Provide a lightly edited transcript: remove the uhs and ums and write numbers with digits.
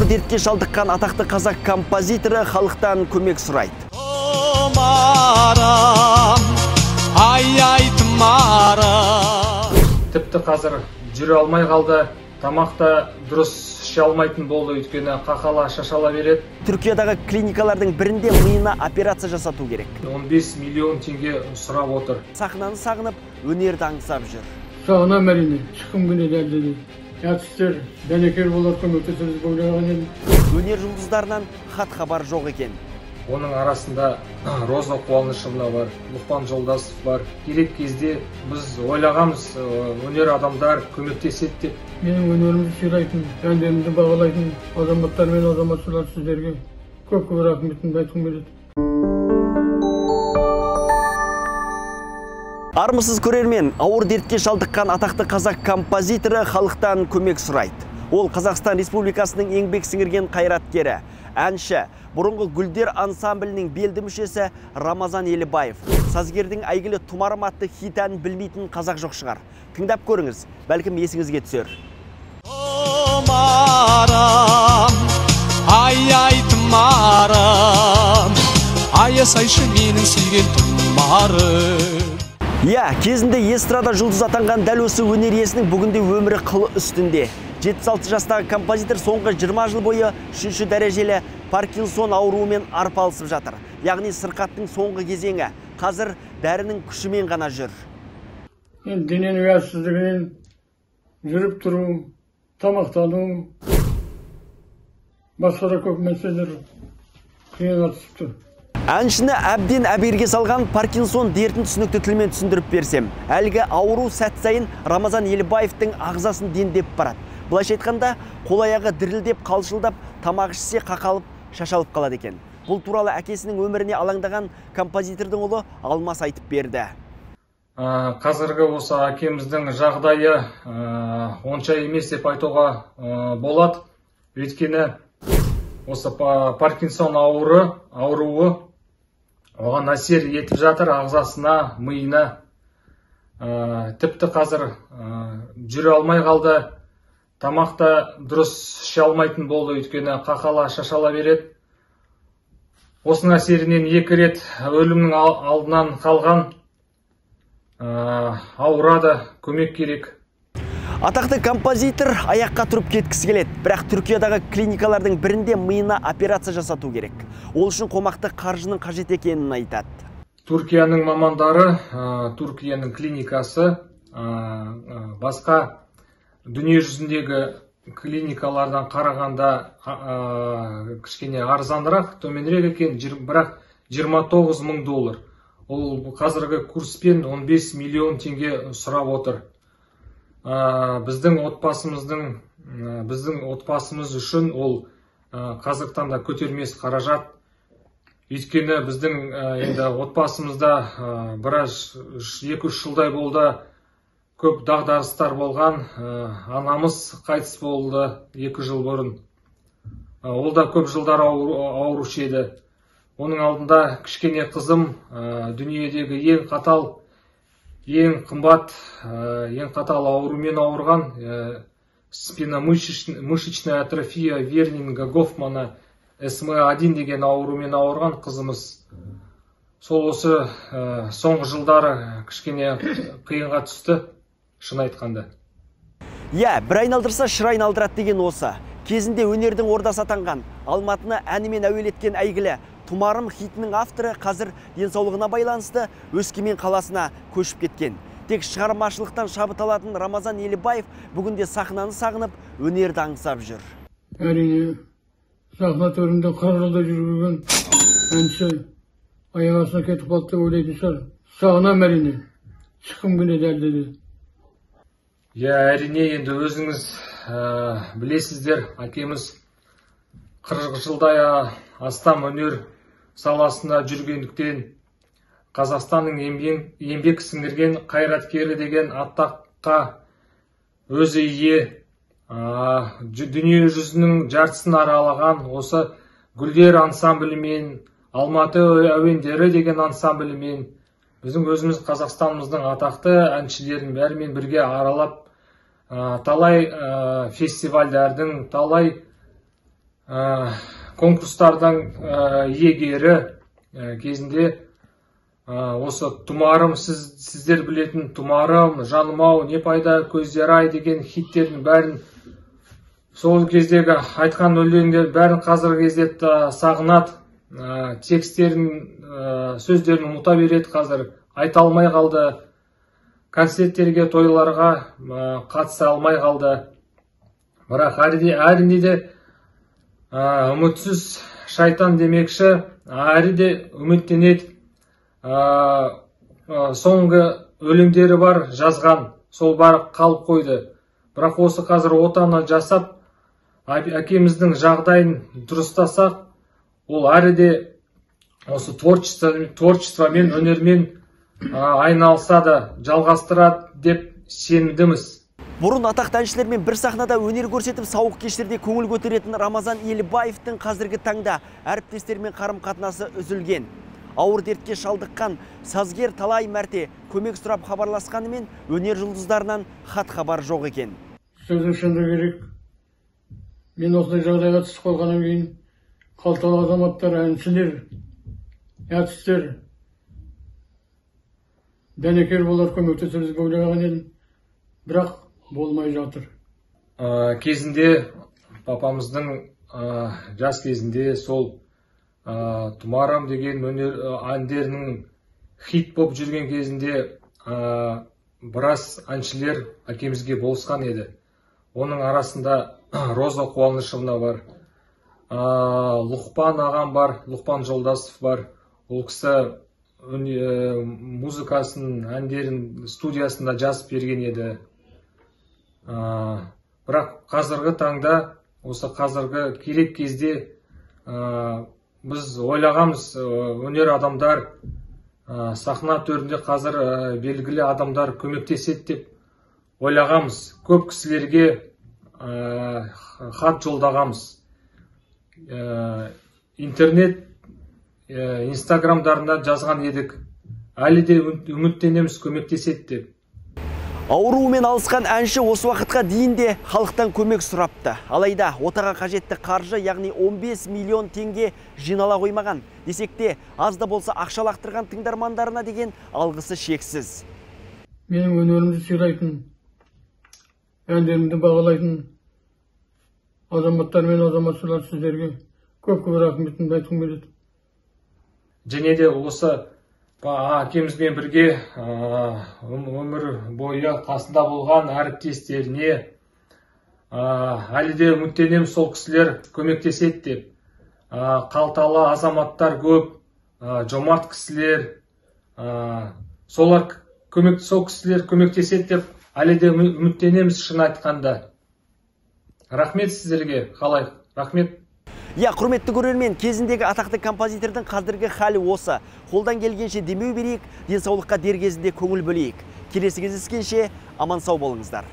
дертке шалдыққан атақты қазақ композиторы халықтан көмек сұрайды. Тұмарым, ай-ай тұмарым. Тіпті қазір жүре алмай қалды, тамақ та дұрыс іше алмайтын болды, өйткені қақала шашала береді. Түркиядағы клиникалардың бірінде миына операция жасату керек. 15 миллион теңге сұрап отыр. Сахнаны сағынып, өнерді аңсап жүр. Сағынам әрине, шыққым келеді әлде де. Әртістер дәнекер болар көмектесеміз деп ойлаған едім. Өнер жұлдыздарынан хат хабар жоқ екен. Оның арасында Роза Қуанышевна бар, Лұқпан Жолдасов бар. Керек кезде біз ойлағанбыз, өнер адамдар көмектеседі деп. Менің өнерімді сыйлайтын, әндерімді бағалайтын азаматтар мен азаматшалар, сіздерге көп-көп рахметімді айтқым келеді. Армысыз көрермен, ауыр дертке шалдыққан атақты қазақ композиторы халықтан көмек сұрайды. Ол Қазақстан Республикасының еңбек сіңірген қайраткері, әнші, бұрынғы Гүлдер ансамблінің белді мүшесі Рамазан Елібаев. Сазгердің әйгілі Тұмарым атты хит әнін білмейтін қазақ жоқ шығар. Тыңдап көріңіз, бәлкім есіңізге түсер. Тұмарым, ай-ай тұмарым, аясайшы менің сүйген тұмарым. Иә, кезінде эстрада жұлдыз атанған дәл осы өнер иесінің бүгінде өмірі қыл үстінде. 76 жастағы композитор соңғы 20 жыл бойы 3-ші дәрежелі Паркинсон ауруымен арпалысып жатыр. Яғни сырқаттың соңғы кезеңі. Қазір дәрінің күшімен ғана жүр. Енді дененің әлсіздігінен жүріп тұру, тамақтану, басқа да көп мәселелер қиынға түсіп тұр. Әншіні әбден әбігерге салған Паркинсон дертін түсінікті тілмен түсіндіріп берсем, әлгі ауру сәт сайын Рамазан Елібаевтың ағзасын дендеп барады. Былайша айтқанда, қол аяғы дірілдеп, қалшылдап, тамақ ішсе қақалып, шашалып қалады екен. Бұл туралы әкесінің өміріне алаңдаған композитордың ұлы Алмас айтып берді. Қазіргі осы әкеміздің жағдайы онша емес деп айтуға болады. Өйткені осы Паркинсон ауруы оған әсер етіп жатыр, ағзасына, миына. Тіпті қазір жүре алмай қалды, тамақ та дұрыс іше алмайтын болды, өйткені қақала шашала береді. Осының әсерінен 2 рет өлімнің алдынан қалған, ауырады, көмек керек. Атақты композитор аяққа тұрып кеткісі келеді, бірақ Түркиядағы клиникалардың бірінде миына операция жасату керек. Ол үшін қомақты қаржының қажет екенін айтады. Түркияның мамандары, Түркияның клиникасы, басқа дүние жүзіндегі клиникалардан қарағанда кішкене арзанырақ, төменірек екен, бірақ 29 мың доллар. Ол қазіргі курспен 15 миллион теңге сұрап отыр. Біздің отбасымыз үшін ол қазіргі таңда көтермес қаражат. Өйткені біздің енді отбасымызда біраз 2-3 жылдай болды, көп дағдарыстар болған. Анамыз қайтыс болды 2 жыл бұрын. Ол да көп жылдар аурушы еді. Оның алдында кішкене қызым дүниедегі ең қатал, ең қымбат, ең қатал аурумен ауырған, спиномышечная атрофия Вернинга Гофмана СМА1 деген аурумен ауырған қызымыз. Сол осы соңғы жылдары кішкене қиынға түсті, шын айтқанда. Иә, бір айналдырса шыр айналдырады деген осы. Кезінде өнердің ордасы атанған, Алматыны әнімен әуелеткен әйгілі Тұмарым хитінің авторы қазір денсаулығына байланысты Өскемен қаласына көшіп кеткен. Тек шығармашылықтан шабыт алатын Рамазан Елібаев бүгінде сахнаны сағынып, өнерді аңсап жүр. Әрине, сахна төрінде 40 жылда жүрген әнші аяқ астына кетіп қалды деп ойлайтын шығар. Сағынам әрине, шыққым келеді әлде де. Иә, әрине, енді өзіңіз білесіздер, әкеміз 40 жылдай астам өнер саласында жүргендіктен Қазақстанның еңбек сіңірген қайраткері деген атаққа өзі ие, дүние жүзінің жартысын аралаған осы Гүлдер ансамблімен, Алматы әуендері деген ансамблімен, біздің өзіміз Қазақстанымыздың атақты әншілерінің бәрімен бірге аралап, талай фестивальдердің, талай Конкурстардың иегері кезінде осы «Тұмарым», сіздер білетін «Тұмарым», «Жаным ау», «Не пайда», «Көздер ай» деген хиттердің бәрін, сол кездегі айтқан өлеңдер бәрін қазіргі кезде сағынады. Текстерін, сөздерін ұмыта береді, қазір айта алмай қалды, концерттерге, тойларға қатыса алмай қалды. Бірақ әрине де үмітсіз шайтан демекші, әрі де үміттенеді. Соңғы өлеңдері бар жазған, сол бар қалып қойды. Бірақ осы қазір отаны жасап, әкеміздің жағдайын дұрыстасақ, ол әрі де осы творчествомен, өнермен айналысады, жалғастырады деп сенімдіміз. Бұрын атақты әншілермен бір сахнада өнер көрсетіп, сауық кештерде көңіл көтеретін Рамазан Елібаевтың қазіргі таңда әріптестермен қарым-қатынасы үзілген. Ауыр дертке шалдыққан сазгер талай мәрте көмек сұрап хабарласқанымен, өнер жұлдыздарынан хат хабар жоқ екен. Сөздің шындығы керек. Мен осындай жағдайға түсіп қалғаннан кейін қалталы азаматтар, әншілер, әртістер дәнекер болар, көмектесеміз деп ойлаған едім. Бірақ болмай жатыр. Кезінде папамыздың жас кезінде сол «Тұмарым» деген өнер әндерінің хит болып жүрген кезінде біраз әншілер әкемізге болысқан еді. Оның арасында Роза Қуанышевна бар, Лұқпан ағам бар, Лұқпан Жолдасов бар. Ол кісі музыкасын, әндерін студиясында жазып берген еді. Бірақ қазіргі таңда, осы қазіргі керек кезде біз ойлағанбыз, өнер адамдар, сахна төрінде қазір белгілі адамдар көмектеседі деп ойлағанбыз. Көп кісілерге хат жолдағанбыз. Интернет, инстаграмдарында жазған едік. Әлі де үміттенеміз көмектеседі деп. Ауруымен алысқан әнші осы уақытқа дейін де халықтан көмек сұрапты. Алайда отаға қажетті қаржы, яғни 15 миллион теңге жинала қоймаған. Десек те, аз да болса ақша лақтырған тыңдармандарына деген алғысы шексіз. Менің өнерімді сыйлайтын, әндерімді бағалайтын азаматтар мен азаматшалар, сіздерге көп-көп рахметімді айтқым келеді. Және де осы әкемізбен бірге өмір бойы қасында болған әріптестеріне әлі де үміттенемін, сол кісілер көмектеседі деп. Қалталы азаматтар көп, жомарт кісілер, солар көмек, сол кісілер көмектеседі деп әлі де үміттенеміз, шын айтқанда. Рахмет сіздерге, халайық, рахмет. Иә, құрметті көрермен, кезіндегі атақты композитордың қазіргі халі осы. Қолдан келгенше демеу берейік, денсаулыққа дер кезінде көңіл бөлейік. Келесі кездескенше аман сау болыңыздар.